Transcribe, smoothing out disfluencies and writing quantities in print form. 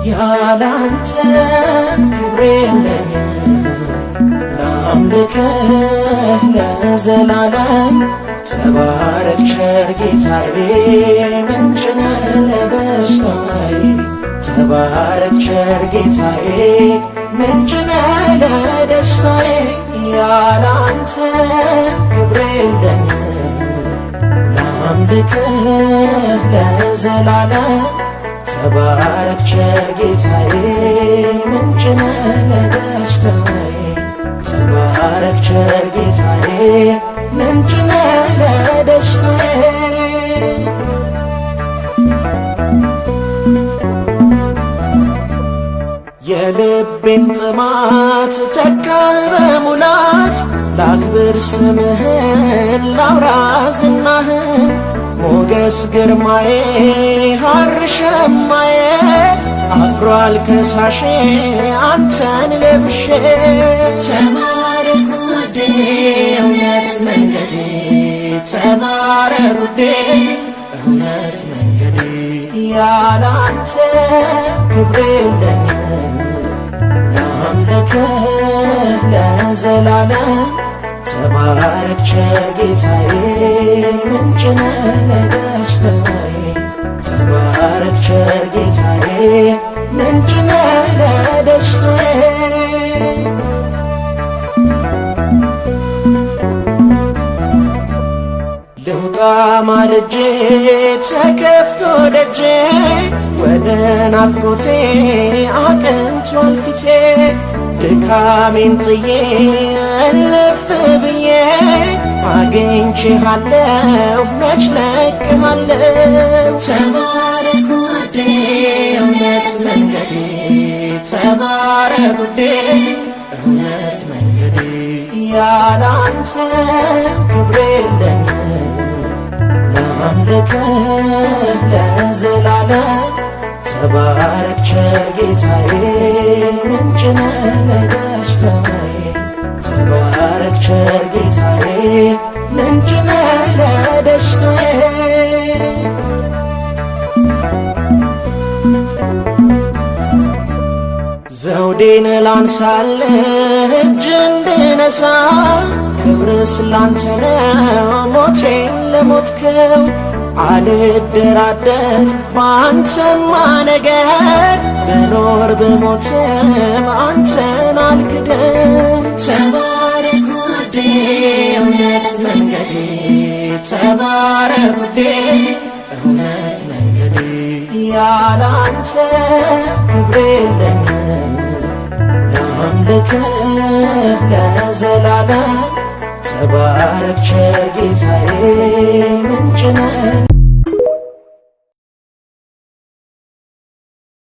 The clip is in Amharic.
ያላንተ ክብሬ የለኝም፣ ላምልክህ ለዘላለም። ተባረክ ቸር ጌታዬ፣ ምንጭ ነህ ለደስታዬ። ተባረክ ቸር ጌታዬ፣ ምንጭ ነህ ለደስታዬ። ያላንተ ክብሬ የለኝም፣ ላምልክህ ለዘላለም። ተባረክ ቸር ጌታዬ፣ ምንጭ ነህ ለደስታዬ። ተባረክ ቸር ጌታዬ፣ ምንጭ ነህ ለደስታዬ። የልቤን ጥማት ተካህ በሙላት፣ ላክብር ስምህን፣ ላውራ ዝናህን። ሞገስ ግርማዬ፣ ሐር ሸማዬ፣ አፍሯል ከሳሼ አንተን ለብሼ። ተባረክ ውዴ፣ እውነት መንገዴ። ተባረክ ውዴ፣ እውነት መንገዴ። ያላንተ ክብሬ የለኝም፣ ላምልክህ ለዘላለም። ተባረክ ቸር ጌታዬ፣ ምንጭ ነህ ለደስታዬ። ተባረክ ቸር ጌታዬ፣ ምንጭ ነህ ለደስታዬ። ልውጣ ማልጄ ተከፍቶ ደጄ፣ ወደ ናፍቆቴ አቅንቷል ፊቴ። ድካሜን ጥዬ እልፍ ብዬ አግኝቼሃለሁ፣ መች ለቅሃለሁ። ተባረክ ውዴ፣ እውነት መንገዴ። ተባረክ ውዴ፣ እውነት መንገዴ። ያላንተ ክብሬ የለኝም፣ ላምልክህ ለዘላለም። ተባረክ ቸር ጌታዬ፣ ምንጭ ነህ ለደስታዬ። ተባረክ ቸር ጌታዬ፣ ምንጭ ነህ ለደስታዬ። ዘውዴን ላንሳልህ፣ እጅ እንድነሳ፣ ክብር ስላንተ ነው ሞቴን ለሞትከው። አልደራደር በአንተማ ነገር፣ ብኖር ብሞትም አንተን አልክድም። ተባረክ ውዴ፣ እውነት መንገዴ። ተባረክ ውዴ፣ እውነት መንገዴ። ያላንተ ክብሬ የለኝም፣ ላምልክህ ለዘላለም። ተባረክ ቸር ጌታዬ፣ ምንጭ